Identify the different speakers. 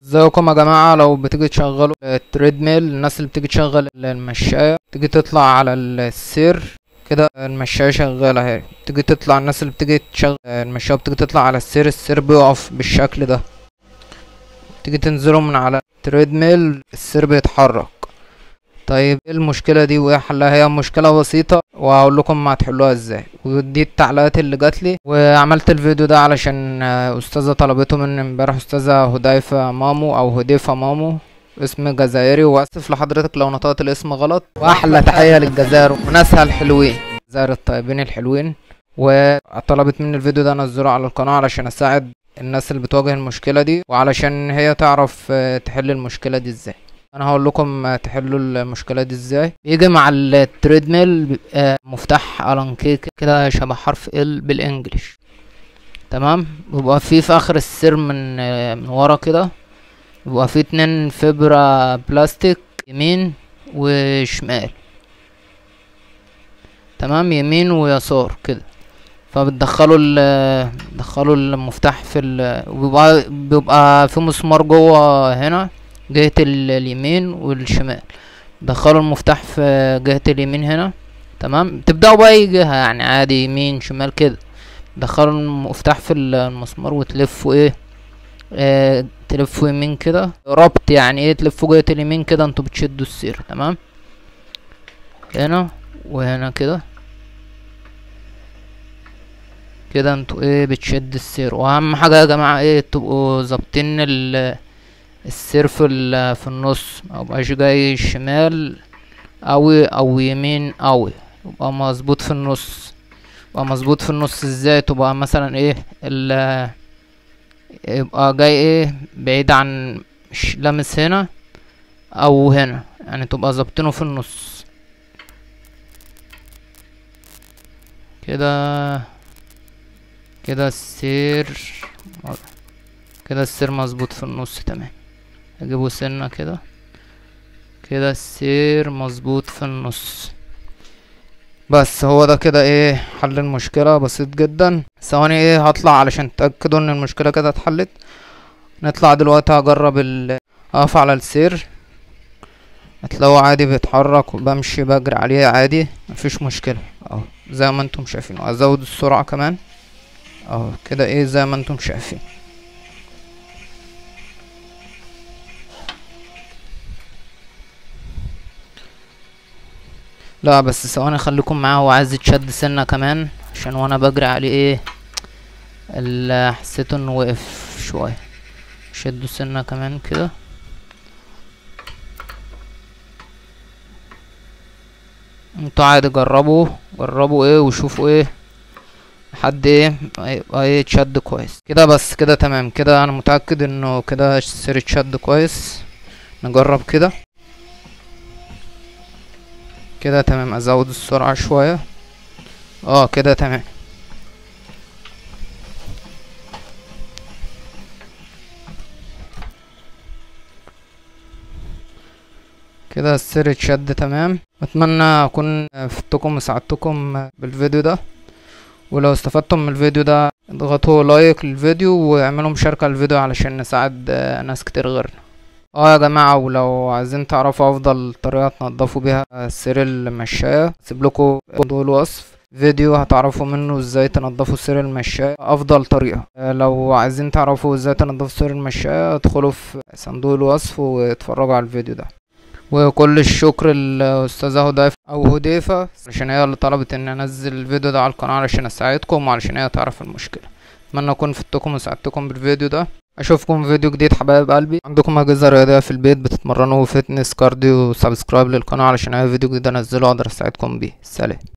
Speaker 1: ازيكم يا جماعة؟ لو بتيجي تشغلوا ال treadmill، الناس اللي بتيجي تشغل المشاية تيجي تطلع على السير كده، المشاية شغالة اهي، تيجي تطلع، الناس اللي بتيجي تشغل المشاية بتيجي تطلع على السير، السير بيقف بالشكل ده. تيجي تنزلوا من على ال treadmill السير بيتحرك. طيب ايه المشكلة دي وايه حلها؟ هي مشكلة بسيطة وهقول لكم هتحلوها ازاي، ودي التعليقات اللي جات لي. وعملت الفيديو ده علشان استاذة طلبته مني امبارح، استاذة هديفة مامو او هديفة مامو، اسم جزائري، واسف لحضرتك لو نطقت الاسم غلط. واحلى تحية للجزائر وناسها الحلوين، الجزائر الطيبين الحلوين. وطلبت مني الفيديو ده انزله على القناة علشان اساعد الناس اللي بتواجه المشكلة دي، وعلشان هي تعرف تحل المشكلة دي ازاي. انا هقول لكم تحلوا المشكلة دي ازاي. بيجي مع ال treadmill بيبقى مفتاح Allen key كده شبه حرف L بال English، تمام؟ بيبقى فيه في اخر السير من ورا كده بيبقى فيه 2 فبرة بلاستيك، يمين وشمال، تمام؟ يمين ويسار كده. فبتدخلوا المفتاح في بيبقى في مسمار جوه هنا جهة اليمين والشمال، دخلوا المفتاح في جهة اليمين هنا، تمام؟ تبدأوا بأي جهة يعني عادي، يمين شمال كده. دخلوا المفتاح في المسمار وتلفوا ايه، تلفوا يمين كده ربط، يعني ايه تلفوا جهة اليمين كده، انتوا بتشدوا السير، تمام؟ هنا وهنا كده كده انتوا ايه بتشد السير. واهم حاجة يا جماعة ايه، تبقوا ظابطين السير في النص، ميبقاش جاي شمال اوي او يمين اوي، يبقى مظبوط في النص. يبقى مظبوط في النص ازاي؟ تبقى مثلا ايه يبقى جاي ايه بعيد عن لامس هنا او هنا، يعني تبقى ظابطينه في النص كده كده. السير كده، السير مظبوط في النص، تمام؟ اجيبه سنة كده كده، السير مظبوط في النص. بس هو ده كده ايه حل المشكلة، بسيط جدا. ثواني ايه هطلع علشان تأكدوا ان المشكلة كده اتحلت. نطلع دلوقتي هجرب اقف على السير، هتلاقوه عادي بيتحرك وبمشي بجري عليه عادي، مفيش مشكلة اهو زي ما انتم شايفين. وازود السرعة كمان اهو كده ايه زي ما انتم شايفين. لا بس ثواني خليكم معاه، هو عايز يتشد سنة كمان عشان وانا بجري عليه ايه اللي حسيته انه وقف شوية. شدوا سنة كمان كده. انتوا عادي جربوا جربوا ايه وشوفوا ايه لحد ايه يبقى ايه اتشد كويس كده. بس كده تمام كده، انا متأكد انه كده السير اتشد كويس. نجرب كده كده، تمام. ازود السرعة شوية، كده تمام. كده السير اتشد تمام. اتمنى اكون فدتكم وساعدتكم بالفيديو ده، ولو استفدتم من الفيديو ده اضغطوا like للفيديو واعملوا مشاركة للفيديو علشان نساعد ناس كتير غيرنا. يا جماعة، ولو عايزين تعرفوا افضل طريقة تنضفوا بيها سير المشاية، سيب لكم صندوق الوصف فيديو هتعرفوا منه ازاي تنضفوا سير المشاية افضل طريقة. لو عايزين تعرفوا ازاي تنضفوا سير المشاية ادخلوا في صندوق الوصف واتفرجوا على الفيديو ده. وكل الشكر للاستاذة هديفة او هديفة عشان هي اللي طلبت ان انزل الفيديو ده على القناة علشان اساعدكم وعلشان هي تعرف المشكلة. اتمنى اكون فدتكم وساعدتكم بالفيديو ده. اشوفكم في فيديو جديد حبايب قلبي. عندكم اجهزة رياضية في البيت بتتمرنوا fitness cardio، subscribe للقناة علشان اي فيديو جديد انزله اقدر اساعدكم بيه. سلام.